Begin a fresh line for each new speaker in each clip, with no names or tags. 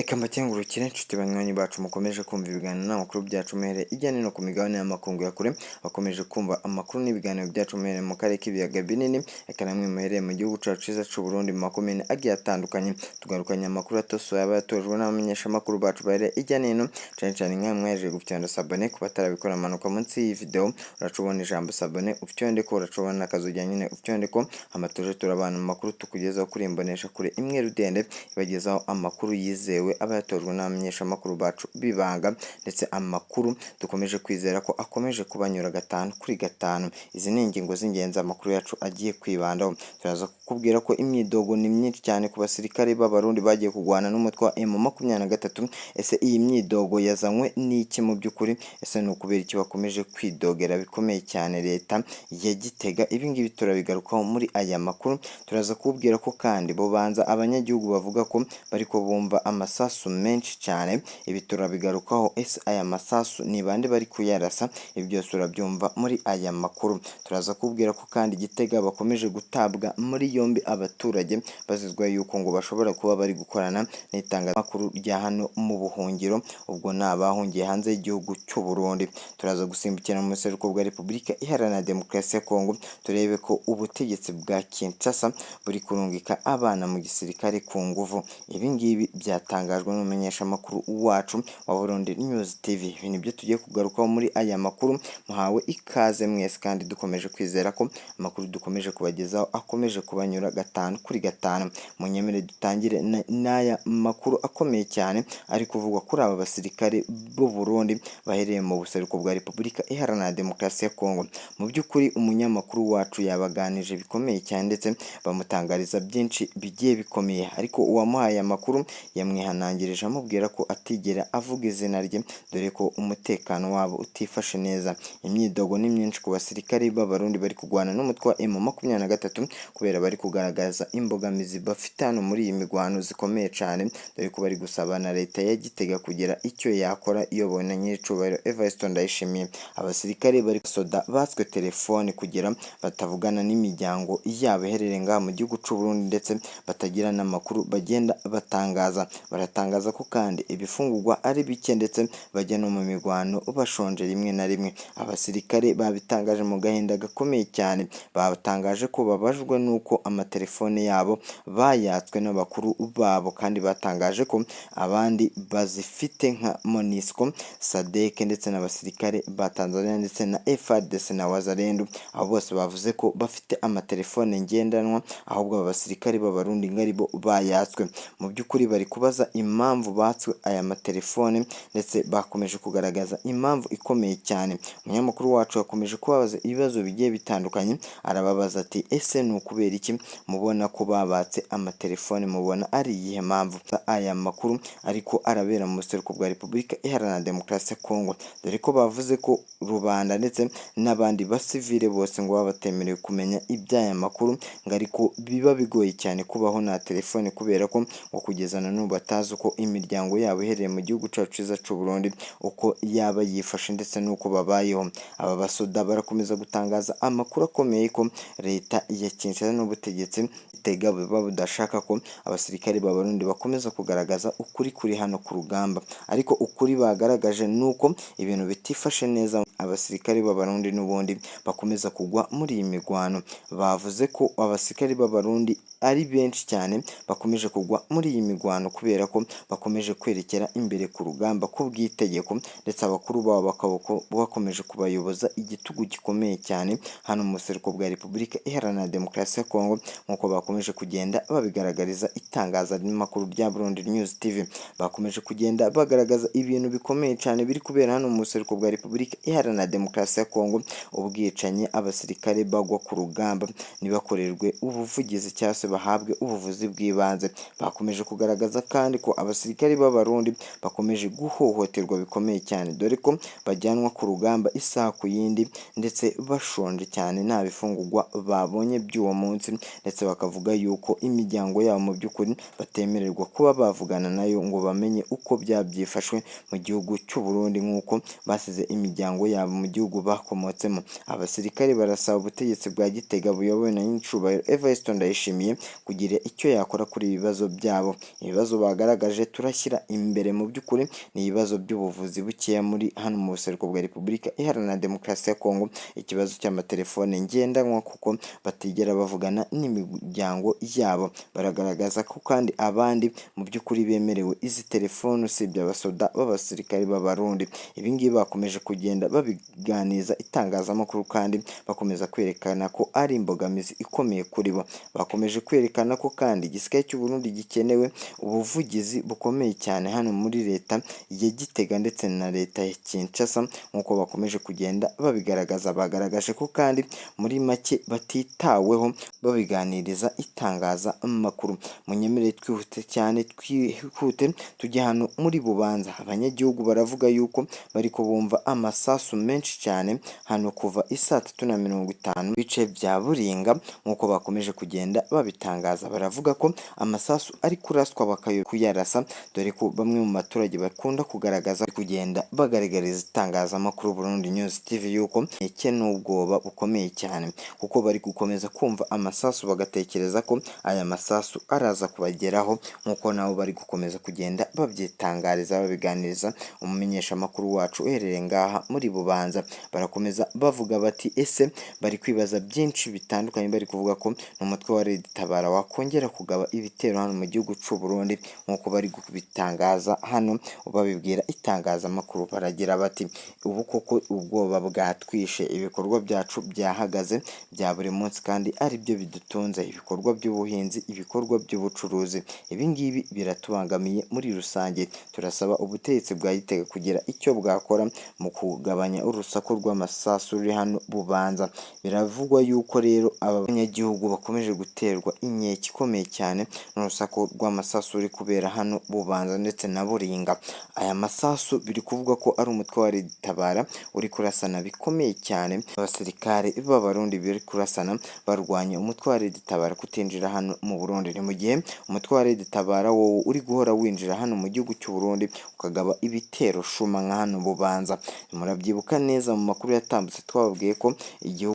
Reka mbakengurukire inshuti banywanyi bacu mukomeje kumva ibiganiro n'amakuru byacu muhereye ijya n'ino ku migabane y'amakungu ya kure, bakomeje kumva amakuru n'ibiganiro byacu muhereye mu karere k'ibiyaga binini, reka namwe muhereye mu gihugu cyacu cyiza cy'u Burundi mu makomine agiye atandukanye, tugarukanye amakuru atosoye aba yatojwe n'abamenyeshamakuru bacu bahereye ijya n'ino, cyane cyane nkamwe mwahejeje gufyonda s'abonner. Ku batarabikora, manuka munsi y'iyi video uraca ubona ijambo s'abonner, ufyonde ko uraca ubona n'akazu nyine, ufyonde ko amatuje turabana mu makuru tukugezaho kuri imbonesha kure imwe rudende ibagezaho amakuru yizewe aba yatojwe n'abamenyeshamakuru bacu bibanga, ndetse amakuru dukomeje kwizera ko akomeje kubanyura gatanu kuri gatanu. Izi ni ingingo z'ingenzi amakuru yacu agiye kwibandaho. Turaza kukubwira ko imyidogo ni myinshi cyane ku basirikare b'Abarundi bagiye kurwana n'umutwe wa M23. Ese iyi myidogo yazanywe n'iki mu by'ukuri? Ese ni ukubera iki bakomeje kwidogera bikomeye cyane leta ya Gitega? Ibi ngibi turabigarukaho muri aya makuru. Turaza kubwira ko kandi bubanza abanyagihugu bavuga ko bariko bumva amasasu menshi cyane. Ibi turabigarukaho. Ese aya masasu ni bande bari kuyarasa? Ibi byose urabyumva muri aya makuru. Turaza kubwira ko kandi Gitega bakomeje gutabwa muri yombi abaturage bazizwa yuko ngo bashobora kuba bari gukorana n'itangazamakuru rya hano mu buhungiro, ubwo ni abahungiye hanze y'igihugu cy'u Burundi. Turaza gusimbukira mu buseruko bwa Repubulika Iharanira Demokarasi ya Kongo, turebe ko ubutegetsi bwa Kinshasa buri kurungika abana mu gisirikare ku nguvu. Ibi ngibi byatangajwe n'umumenyeshamakuru wacu wa Burundi News TV. Ibi nibyo tugiye kugarukaho muri aya makuru. Muhawe ikaze mwese, kandi dukomeje kwizera ko amakuru dukomeje kubagezaho akomeje kubanyura gatanu kuri gatanu. Munyemere dutangire n'aya makuru akomeye cyane ari kuvugwa kuri aba basirikare b'u Burundi bahereye mu buseruko bwa Repubulika Iharanira Demokarasi ya Kongo. Mu by'ukuri umunyamakuru wacu yabaganije bikomeye cyane, ndetse bamutangariza byinshi bigiye bikomeye, ariko uwamuhaye amakuru yamwihanangirije amubwira ko atigera avuga izina rye, dore ko umutekano wabo utifashe neza. Imyidogo ni myinshi ku basirikare b'Abarundi bari kurwana n'umutwe wa M23 kubera bari kugaragaza imbogamizi bafite hano muri iyi mirwano zikomeye cyane, dore ko bari gusaba na leta ya Gitega kugira icyo yakora iyobowe na nyiricubahiro Evariste Ndayishimiye. Abasirikare bari soda batswe telefone kugira batavugana n'imiryango yabo iherereye ngaha mu gihugu cy'u Burundi, ndetse batagira n'amakuru bagenda batangaza. Baratangaza ko kandi ibifungurwa ari bike, ndetse bajya no mu mirwano bashonje rimwe na rimwe. Abasirikare babitangaje mu gahinda gakomeye cyane, batangaje ko babajwe n'uko amatelefone yabo bayatswe n'abakuru babo, kandi batangaje ko abandi bazifite nka MONUSCO, SADC ndetse n'abasirikare ba Tanzania ndetse na FARDC na Wazalendo. Abo bose bavuze ko bafite amatelefone ngendanwa, ahubwo aba basirikare b'Abarundi ngo aribo bayatswe. Mu by'ukuri bari kubaza impamvu batswe aya matelefone, ndetse bakomeje kugaragaza impamvu ikomeye cyane. Umunyamakuru wacu yakomeje kubabaza ibibazo bigiye bitandukanye, arababaza ati: "Ese ni ukubera iki mubona ko babatse amatelefone? Mubona ari iyihe mpamvu?" Aya makuru ariko arabera mu buseruko bwa Repubulika Iharanira Demokarasi ya Kongo, dore ko bavuze ko rubanda ndetse n'abandi basivile bose ngo baba batemerewe kumenya iby'aya makuru, ngo ariko biba bigoye cyane kubaho nta telefone, kubera ko ngo kugeza na n'ubu batazi uko imiryango yabo iherereye mu gihugu cyacu cyiza cy'u Burundi uko yaba yifashe ndetse n'uko babayeho. Aba basoda barakomeza gutangaza amakuru akomeye ko leta ya Kinshasa n'ubutegetsi Gitega buba budashaka ko abasirikare b'Abarundi bakomeza kugaragaza ukuri kuri hano ku rugamba, ariko ukuri bagaragaje ni uko ibintu bitifashe neza, abasirikare b'Abarundi n'ubundi bakomeza kugwa muri iyi mirwano. Bavuze ko abasirikare b'Abarundi ari benshi cyane bakomeje kugwa muri iyi mirwano kubera ko bakomeje kwerekera imbere ku rugamba ku bw'itegeko, ndetse abakuru babo bakaba bakomeje kubayoboza igitugu gikomeye cyane hano mu buseruko bwa Repubulika Iharanira Demokarasi ya Kongo, nk'uko bakomeje kugenda babigaragariza itangazamakuru rya Burundi News TV. Bakomeje kugenda bagaragaza ibintu bikomeye cyane biri kubera hano mu buseruko bwa Repubulika Iharanira Demokarasi ya Kongo, ubwicanyi, abasirikare bagwa ku rugamba ntibakorerwe ubuvugizi cyangwa se bahabwe ubuvuzi bw'ibanze. Bakomeje kugaragaza kandi ko abasirikare b'Abarundi bakomeje guhohoterwa bikomeye cyane, dore ko bajyanwa ku rugamba isaha ku yindi, ndetse bashonje cyane, nta bifungurwa babonye by'uwo munsi, ndetse bakavuga yuko imiryango yabo mu by'ukuri batemererwa kuba bavugana nayo ngo bamenye uko byabyifashwe mu gihugu cy'u Burundi, nk'uko basize imiryango yabo. byabo mu gihugu bakomotsemo. Abasirikare barasaba ubutegetsi bwa Gitega buyobowe na Nyiricyubahiro Evariste Ndayishimiye kugira icyo yakora kuri ibi bibazo byabo. Ibibazo bagaragaje turashyira imbere mu by'ukuri ni ibibazo by'ubuvuzi bukeya muri hano mu buseruko bwa Repubulika Iharanira Demokarasi ya Kongo, ikibazo cy'amatelefone ngendanwa kuko batigera bavugana n'imiryango yabo. Baragaragaza ko kandi abandi mu by'ukuri bemerewe izi telefone usibye abasoda b'abasirikare b'Abarundi. Ibi ngibi bakomeje kugenda babiganiza itangazamakuru kandi bakomeza kwerekana ko ari imbogamizi ikomeye kuri bo. Bakomeje kwerekana ko kandi igisirikare cy'u Burundi gikenewe ubuvugizi bukomeye cyane hano muri leta ya Gitega ndetse na leta ya Kinshasa nk'uko bakomeje kugenda babigaragaza. Bagaragaje ko kandi muri make batitaweho babiganiriza itangazamakuru. Munyemerere twihute cyane, twihute tujye hano muri Bubanza. Abanyagihugu baravuga yuko bariko bumva amasasu menshi cyane hano kuva isaa 3:50 bice bya Buringa nk'uko bakomeje kugenda babitangaza. Baravuga ko amasasu ari kuraswa bakayarasa, dore ko bamwe mu baturage bakunda kugaragaza kugenda bagaragariza itangazamakuru Burundi News TV yuko inkeke n'ubwoba bukomeye cyane kuko bari gukomeza kumva amasasu bagatekereza ko aya masasu araza kubageraho nk'uko nabo bari gukomeza kugenda babyitangariza babiganiriza umumenyeshamakuru wacu uherereye ngaha muri Bubanza. Barakomeza bavuga bati ese bari kwibaza byinshi bitandukanye, bari kuvuga ko n'umutwe wa Red Tabara wakongera kugaba ibitero hano mu gihugu cy'u Burundi nk'uko bari kubitangaza hano babibwira itangazamakuru. Baragira bati ubu koko ubwoba bwatwishe, ibikorwa byacu byahagaze bya buri munsi kandi ari byo bidutunze, ibikorwa by'ubuhinzi, ibikorwa by'ubucuruzi, ibi ngibi biratubangamiye muri rusange. Turasaba ubutegetsi bwa Gitega kugira icyo bwakora mu kugabanya urusaku rw'amasasu ruri hano Bubanza. Biravugwa yuko rero aba banyagihugu bakomeje guterwa inkeke ikomeye cyane n'urusaku rw'amasasu ruri kubera hano Bubanza ndetse na Buringa. Aya masasu biri kuvugwa ko ari umutwe wa Red Tabara uri kurasana bikomeye cyane, abasirikare b'Abarundi bari kurasana barwanya umutwe wa Red Tabara kutinjira hano mu Burundi. Ni mu gihe umutwe wa Red Tabara wowe uri guhora winjira hano mu gihugu cy'u Burundi ukagaba ibitero shuma nka hano Bubanza. Murabyibuka neza mu makuru yatambutse twababwiye ko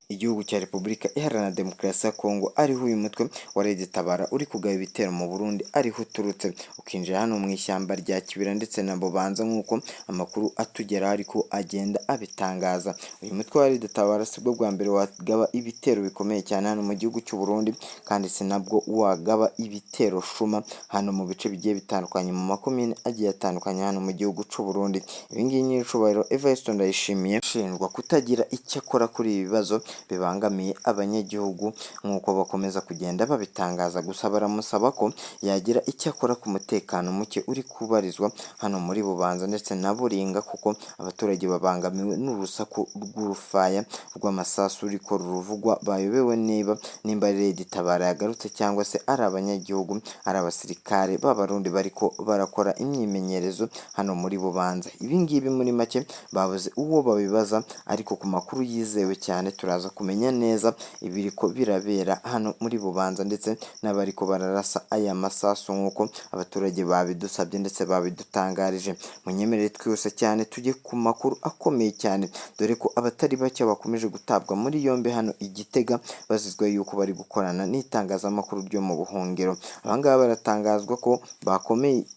igihugu cya Repubulika Iharanira Demokarasi ya Kongo ariho uyu mutwe wa Red Tabara uri kugaba ibitero mu Burundi ariho uturutse ukinjira hano mu ishyamba rya Kibira ndetse na Bubanza nk'uko amakuru atugeraho ariko agenda abitangaza. Uyu mutwe wa Red Tabara sibwo bwa mbere wagaba ibitero bikomeye cyane hano mu gihugu cy'u Burundi kandi si nabwo wagaba ibitero shuma hano mu bice bigiye bitandukanye mu makomine agiye atandukanye hano mu gihugu cy'u Burundi. Ibi ngibi Nyiricyubahiro Evariste Ndayishimiye ashinjwa kutagira icyo akora kuri ibi bibazo bibangamiye abanyagihugu nk'uko bakomeza kugenda babitangaza. Gusa baramusaba ko yagira icyo akora ku mutekano muke uri kubarizwa hano muri Bubanza ndetse na Buringa kuko abaturage babangamiwe n'urusaku rw'urufaya rw'amasasu ruriko ruvugwa, bayobewe niba nimba ari Red Tabara yagarutse cyangwa se ari abanyagihugu, ari abasirikare b'Abarundi bariko barakora imyimenyerezo hano muri Bubanza. Ibi ngibi muri make babuze uwo babibaza, ariko ku makuru yizewe cyane turaza kumenya neza ibiriko birabera hano muri Bubanza ndetse n'abariko bararasa aya masasu nk'uko abaturage babidusabye ndetse babidutangarije. Munyemerere twihuse cyane tujye ku makuru akomeye cyane, dore ko abatari bake bakomeje gutabwa muri yombi hano i Gitega bazizwa yuko bari gukorana n'itangazamakuru ryo mu buhungiro. Aba ngaba baratangazwa ko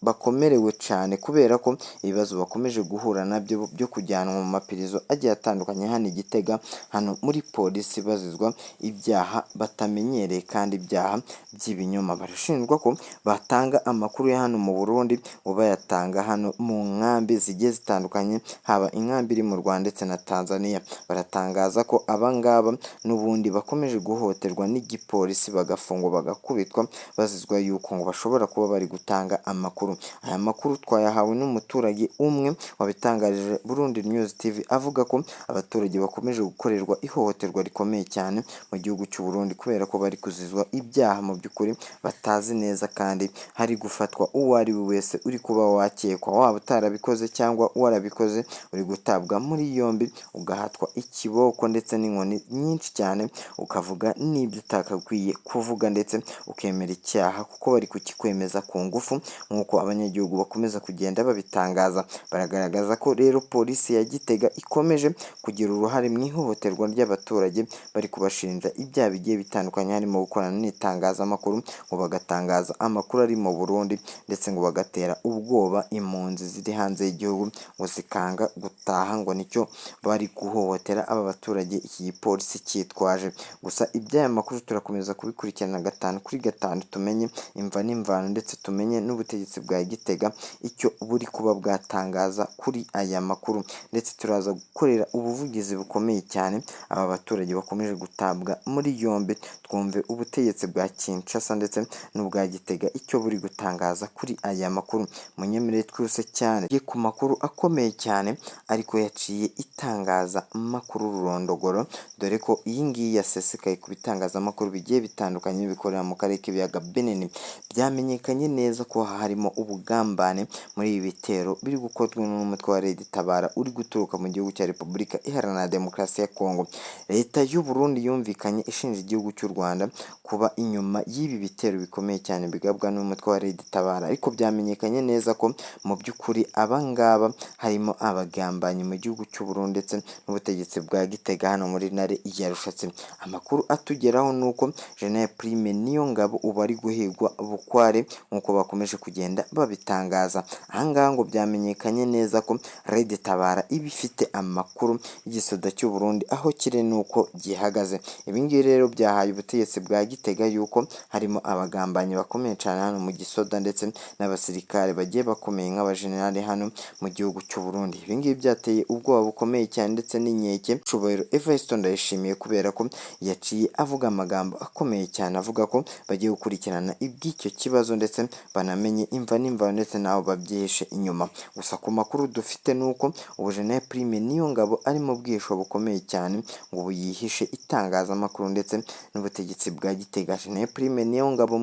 bakomerewe cyane kubera ko ibibazo bakomeje guhura nabyo byo kujyanwa mu mapirizo agiye atandukanye hano i Gitega, hano muri polisi bazizwa ibyaha batamenyereye kandi ibyaha by'ibinyoma. Barashinjwa ko batanga amakuru ya hano mu Burundi ngo bayatanga hano mu nkambi zigiye zitandukanye, haba inkambi iri mu Rwanda ndetse na Tanzania. Baratangaza ko aba ngaba n'ubundi bakomeje guhohoterwa n'igipolisi bagafungwa bagakubitwa bazizwa yuko ngo bashobora kuba bari gutanga amakuru. Aya makuru twayahawe n'umuturage umwe wabitangarije Burundi News TV avuga ko abaturage bakomeje gukorerwa ihohoterwa rikomeye cyane mu gihugu cy'u Burundi kubera ko bari kuzizwa ibyaha mu by'ukuri batazi neza kandi hari gufatwa uwo ari we wese uri kuba wakekwa, waba utarabikoze cyangwa warabikoze uri gutabwa muri yombi ugahatwa ikiboko ndetse n'inkoni nyinshi cyane, ukavuga n'ibyo utakakwiye kuvuga ndetse ukemera icyaha kuko bari kukikwemeza ku ngufu nk'uko abanyagihugu bakomeza kugenda babitangaza. Baragaragaza ko rero polisi ya Gitega ikomeje kugira uruhare mu ihohoterwa ry'abaturage, bari kubashinja ibyaha bigiye bitandukanye harimo gukorana n'itangazamakuru ngo bagatangaza amakuru ari mu Burundi, ndetse ngo bagatera ubwoba impunzi ziri hanze y'igihugu ngo zikanga gutaha, ngo nicyo bari guhohotera aba baturage iki gipolisi cyitwaje. Gusa iby'aya makuru turakomeza kubikurikirana gatanu kuri gatanu, tumenye imva n'imvano ndetse tumenye n'ubutegetsi bwa Gitega icyo buri kuba bwatangaza kuri aya makuru, ndetse turaza gukorera ubuvugizi bukomeye cyane aba baturage bakomeje gutabwa muri yombi, twumve ubutegetsi bwa Kinshasa ndetse n'ubwa Gitega icyo buri gutangaza kuri aya makuru. Munyemerere twihuse cyane ku makuru akomeye cyane ariko yaciye itangazamakuru rurondogoro, dore ko iyi ngiyi yasesekaye ku bitangazamakuru bigiye bitandukanye bikorera mu karere k'ibiyaga binini. Byamenyekanye neza ko harimo ubugambane muri ibi bitero biri gukorwa n'umutwe wa Red Tabara uri guturuka mu gihugu cya Repubulika Iharanira Demokarasi ya Kongo. Leta y'u Burundi yumvikanye ishinja igihugu cy'u Rwanda kuba inyuma y'ibi bitero bikomeye cyane bigabwa n'umutwe wa Red Tabara, ariko byamenyekanye neza ko mu by'ukuri aba ngaba harimo abagambanyi mu gihugu cy'u Burundi ndetse n'ubutegetsi bwa Gitega hano muri Ntare ya Rushatsi. Amakuru atugeraho ni uko General Prime Niyongabo ubu ari guhigwa bukware nk'uko bakomeje kugenda babitangaza. Aha ngaha ngo byamenyekanye neza ko Red Tabara iba ifite amakuru y'igisoda cy'u Burundi aho kiri n'uko gihagaze. Ibi ngibi rero byahaye ubutegetsi bwa Gitega yuko harimo abagambanyi bakomeye cyane hano mu gisoda ndetse n'abasirikare bagiye bakomeye nk'abajenerali hano mu gihugu cy'u Burundi. Ibi ngibi byateye ubwoba bukomeye cyane ndetse n'inkeke Cubahiro Evariste Ndayishimiye, kubera ko yaciye avuga amagambo akomeye cyane avuga ko bagiye gukurikirana iby'icyo kibazo ndetse banamenye imva n'imvano ndetse n'aho babyihishe inyuma. Gusa ku makuru dufite ni uko ubu General Prime Niyongabo ari mu bwihisho bukomeye cyane, ngo ubu yihishe itangazamakuru ndetse n'ubutegetsi bwa Gitega. General Prime Niyongabo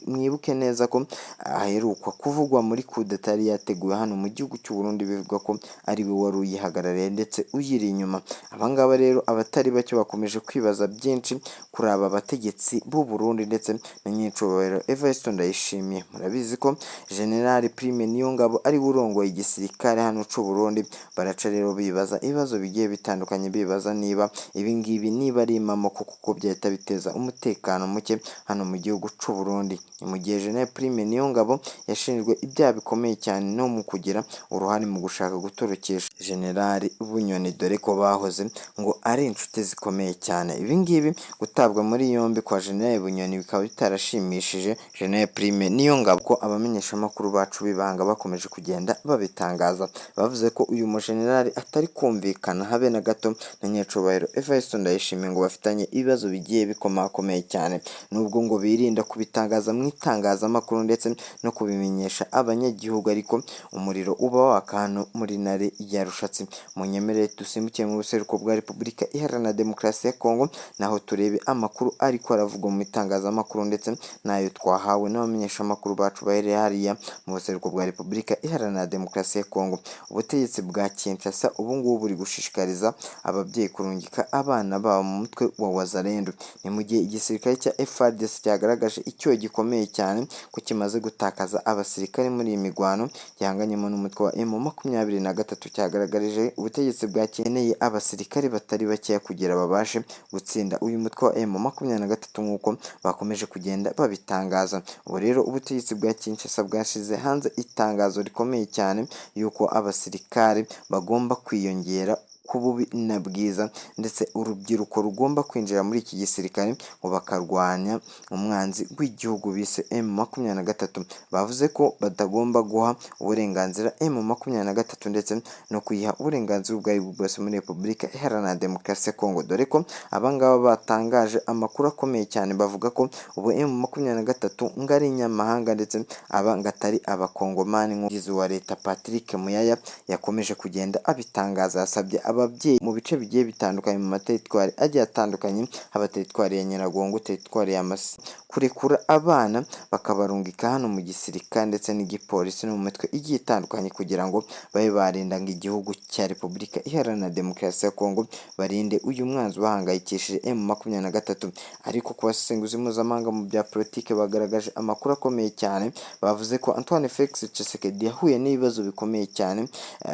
mwibuke neza ko aherukwa kuvugwa muri kudeta yari yateguwe hano mu gihugu cy'u Burundi, bivugwa ko ari we wari uyihagarariye ndetse uyiri inyuma. Aba ngaba rero abatari bake bakomeje kwibaza byinshi kuri aba bategetsi b'u Burundi ndetse na nyiricyubahiro Evariste Ndayishimiye. Murabizi ko General Prime Niyongabo ari we urongoye igisirikare hano cy'u Burundi. Baraca rero bibaza ibibazo bigiye bitandukanye, bibaza niba ibi ngibi niba ari impamo kuko byahita biteza umutekano muke hano mu gihugu cy'u Burundi. Ni mu gihe General Prime Niyongabo yashinjwe ibyaha bikomeye cyane no mu kugira uruhare mu gushaka gutorokesha General Bunyoni, dore ko bahoze ngo ari inshuti zikomeye cyane. Ibi ngibi gutabwa muri yombi kwa General Bunyoni bikaba bitarashimishije General Prime Niyongabo, ko abamenyeshamakuru bacu b'ibanga bakomeje kugenda babitangaza. Bavuze ko uyu mujenerali atari kumvikana habe na gato na Nyiricyubahiro Evariste Ndayishimiye, ngo bafitanye ibibazo bigiye bikomakomeye cyane, nubwo ngo birinda kubitangaza mu itangazamakuru ndetse no kubimenyesha abanyagihugu, ariko umuriro uba waka hano muri Ntare ya Rushatsi. Munyemerere dusimbukiye mu buseruko bwa Repubulika Iharanira Demokarasi ya Kongo, naho turebe amakuru ariko aravugwa mu itangazamakuru ndetse n'ayo twahawe n'abamenyeshamakuru bacu bahereye hariya mu buseruko bwa Repubulika Iharanira Demokarasi ya Kongo. Ubutegetsi bwa Kinshasa ubu ngubu buri gushishikariza ababyeyi kurungika abana babo mu mutwe wa Wazalendo. Ni mu gihe igisirikare cya FARDC cyagaragaje icyuho gikomeye cyane ko kimaze gutakaza abasirikare muri iyi mirwano gihanganyemo n'umutwe wa M23, cyagaragarije ubutegetsi bwakeneye abasirikare batari bakeya kugira babashe gutsinda uyu mutwe wa M23 nk'uko bakomeje kugenda babitangaza. Ubu rero ubutegetsi bwa Kinshasa bwashyize hanze itangazo rikomeye cyane yuko abasirikare bagomba kwiyongera ku bubi na bwiza, ndetse urubyiruko rugomba kwinjira muri iki gisirikare ngo bakarwanya umwanzi w'igihugu bise M23. Bavuze ko batagomba guha uburenganzira M23 ndetse no kuyiha uburenganzira ubwo aribwo bwose muri Repubulika Iharanira Demokarasi ya Kongo, dore ko aba ngaba batangaje amakuru akomeye cyane bavuga ko ubu M23 ngo ari inyamahanga ndetse aba ngo atari abakongomani. Nk'umuvugizi wa leta Patrick Muyaya yakomeje kugenda abitangaza, yasabye ababyeyi mu bice bigiye bitandukanye mu materitwari agiye atandukanye, haba teritwari ya Nyiragongo, teritwari ya Masisi, kurekura abana bakabarungika hano mu gisirikare ndetse n'igipolisi no mu mitwe igiye itandukanye kugira ngo babe barinda ngo igihugu cya Repubulika Iharanira Demokarasi ya Kongo, barinde uyu mwanzi ubahangayikishije M23. Ariko ku basesenguzi mpuzamahanga mu bya politiki bagaragaje amakuru akomeye cyane, bavuze ko Antoine Felix Tshisekedi yahuye n'ibibazo bikomeye cyane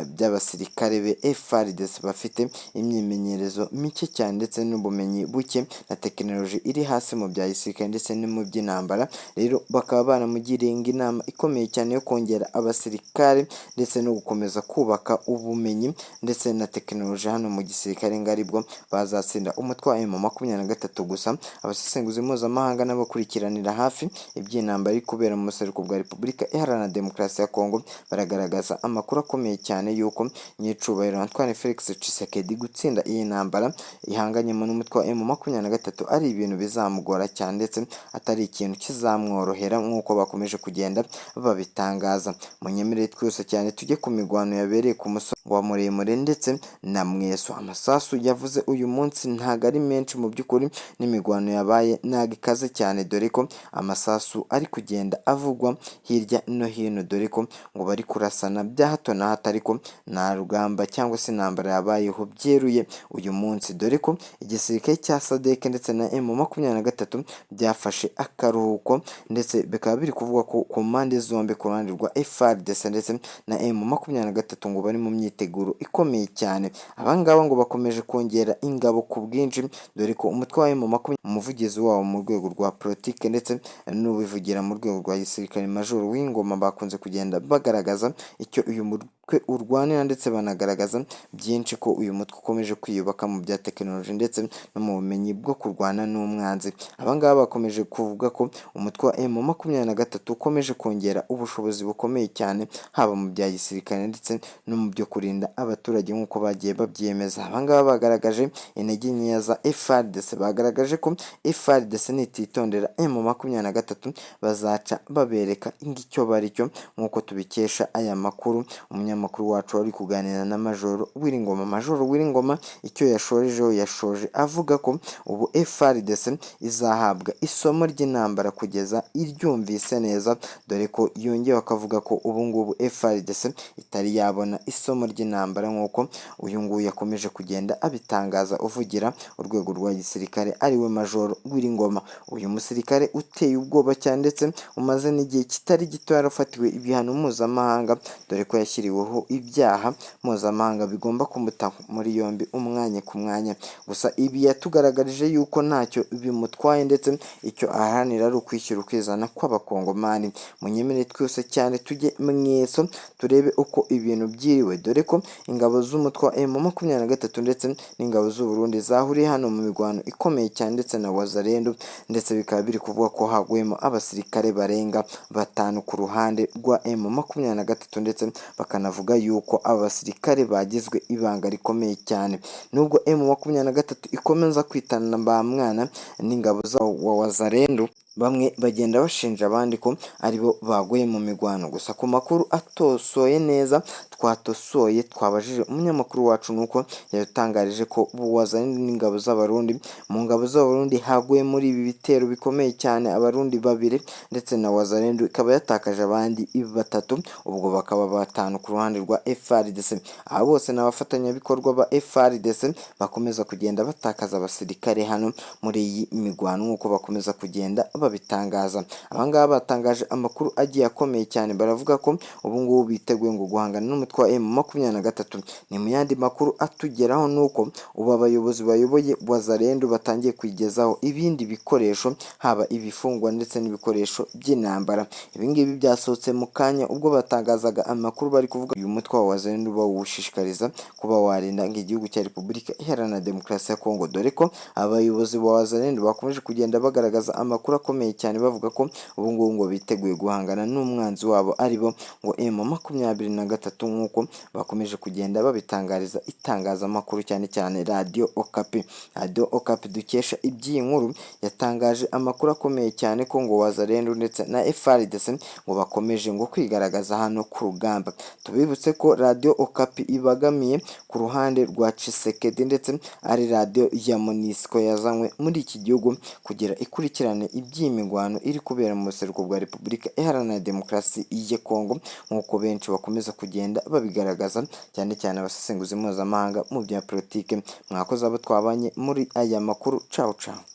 by'abasirikare be FARDC. bafite imyimenyerezo mike cyane ndetse n'ubumenyi buke na tekinoloji iri hasi mu bya gisirikare ndetse no mu by'intambara. Rero bakaba baramugiriye inama ikomeye cyane yo kongera abasirikare ndetse no gukomeza kubaka ubumenyi ndetse na tekinoloji hano mu gisirikare, ngo aribwo bazatsinda umutwe wa M23. Gusa abasesenguzi mpuzamahanga n'abakurikiranira hafi iby'intambara iri kubera mu buseruko bwa Repubulika Iharanira Demokarasi ya Kongo baragaragaza amakuru akomeye cyane y'uko nyiricubahiro Antoine Felix Tshisekedi gutsinda iyi ntambara ihanganyemo n'umutwe wa M23 ari ibintu bizamugora cyane ndetse atari ikintu kizamworohera nk'uko bakomeje kugenda babitangaza. Munyemerere twihuse cyane tujye ku mirwano yabereye ku musozi wa Muremure ndetse na Mweso. Amasasu yavuze uyu munsi ntago ari menshi mu by'ukuri, n'imirwano yabaye ntago ikaze cyane, dore ko amasasu ari kugenda avugwa hirya no hino, dore ko ngo bari kurasana bya hato na hato, ariko nta rugamba cyangwa se intambara yabayeho byeruye uyu munsi, dore ko igisirikare cya SADC ndetse na M23 byafashe akaruhuko, ndetse bikaba biri kuvugwa ko ku mpande zombi, ku ruhande rwa FARDC ndetse na M23, ngo bari mu myiteguro ikomeye cyane. Abangaba ngo bakomeje kongera ingabo ku bwinshi, dore ko umutwe wa M20, umuvugizi wawo mu rwego rwa politike ndetse n'ubivugira mu rwego rwa gisirikare, Majoro Wingoma, bakunze kugenda bagaragaza icyo uyu mutwe urwanira, ndetse banagaragaza byinshi ko uyu mutwe ukomeje kwiyubaka mu bya tekinoloji ndetse no mu bumenyi bwo kurwana n'umwanzi. Abangaba bakomeje kuvuga ko umutwe wa M23 ukomeje kongera ubushobozi bukomeye cyane, haba mu bya gisirikare ndetse no mu byo kurinda abaturage nk'uko bagiye babyemeza. Abangaba bagaragaje intege nkeya za FARDC, bagaragaje ko FARDC nititondera M23 bazaca babereka icyo bari cyo, nk'uko tubikesha aya makuru. Umunyamakuru wacu wari kuganira na Majoro Wiringoma, Majoro Wiringoma icyo yashojeho, yashoje avuga ko ubu FARDC izahabwa isomo ry'intambara kugeza iryumvise neza, dore ko yongewe akavuga ko ubu ngubu FARDC itari yabona isomo ry'intambara, nk'uko uyu nguyu yakomeje kugenda abitangaza, uvugira urwego rwa gisirikare ariwe Majoro Wiringoma. Uyu musirikare uteye ubwoba cyane ndetse umaze n'igihe kitari gito yarafatiwe ibihano mpuzamahanga, dore ko yashyiriweho ibyaha mpuzamahanga bigomba kumuta muri yombi umwanya ku mwanya. Gusa ibi yatugaragarije yuko ntacyo bimutwaye, ndetse icyo aharanira ari ukwishyira ukizana kw'abakongomani. Munyemerere twose cyane tujye Mweso turebe uko ibintu byiriwe, dore ko ingabo z'umutwe wa M23 ndetse n'ingabo z'u Burundi zahuriye hano mu mirwano ikomeye cyane ndetse na Wazalendo, ndetse bikaba biri kuvuga ko haguyemo abasirikare barenga 5 ku ruhande rwa M23, ndetse bakanavuga yuko aba basirikare bagizwe ibanga rikomeye cyane. Nubwo M23 ikomeza kwitana ba mwana n'ingabo za Wazalendo, bamwe bagenda bashinja abandi ko aribo baguye mu mirwano. Gusa ku makuru atosoye neza twatosoye, twabajije umunyamakuru wacu, nuko yadutangarije ko Wazalendo n'ingabo z'Abarundi, mu ngabo z'Abarundi haguye muri ibi bitero bikomeye cyane Abarundi 2, ndetse na Wazalendo ikaba yatakaje abandi 3, ubwo bakaba 5 ku ruhande rwa FARDC. Aba bose ni abafatanyabikorwa ba FARDC bakomeza kugenda batakaza abasirikare hano muri iyi mirwano, nk'uko bakomeza kugenda babitangaza. Abangaba batangaje amakuru agiye akomeye cyane, baravuga ko ubu ngubu biteguye ngo guhangana n'umutwe wa M23. Ni mu yandi makuru atugeraho nuko ubu abayobozi bayoboye Wazalendo batangiye kwigezaho ibindi bikoresho, haba ibifungwa ndetse n'ibikoresho by'intambara. Ibi ngibi byasohotse mu kanya ubwo batangazaga amakuru, bari kuvuga uyu mutwe wa Wazalendo bawushishikariza kuba warinda igihugu cya Repubulika Iharanira Demokarasi ya Kongo, dore ko abayobozi ba Wazalendo bakomeje kugenda bagaragaza amakuru akomeye cyane, bavuga ko ubu ngubu ngo biteguye guhangana n'umwanzi wabo aribo ngo M23, nk'uko bakomeje kugenda babitangariza itangazamakuru, cyane cyane Radio Okapi. Radio Okapi dukesha iby'iyi nkuru yatangaje amakuru akomeye cyane ko ngo Wazalendo ndetse na FARDC ngo bakomeje ngo kwigaragaza hano ku rugamba. Tubibutse ko Radio Okapi ibagamiye ku ruhande rwa Tshisekedi, ndetse ari radio ya MONUSCO yazanywe muri iki gihugu kugira ikurikirane iby'imirwano iri kubera mu buseruko bwa Repubulika Iharanira Demokarasi ya Kongo, nk'uko benshi bakomeza kugenda babigaragaza, cyane cyane abasesenguzi mpuzamahanga mu bya politike. Mwakoze abo twabanye muri aya makuru. Ciao ciao.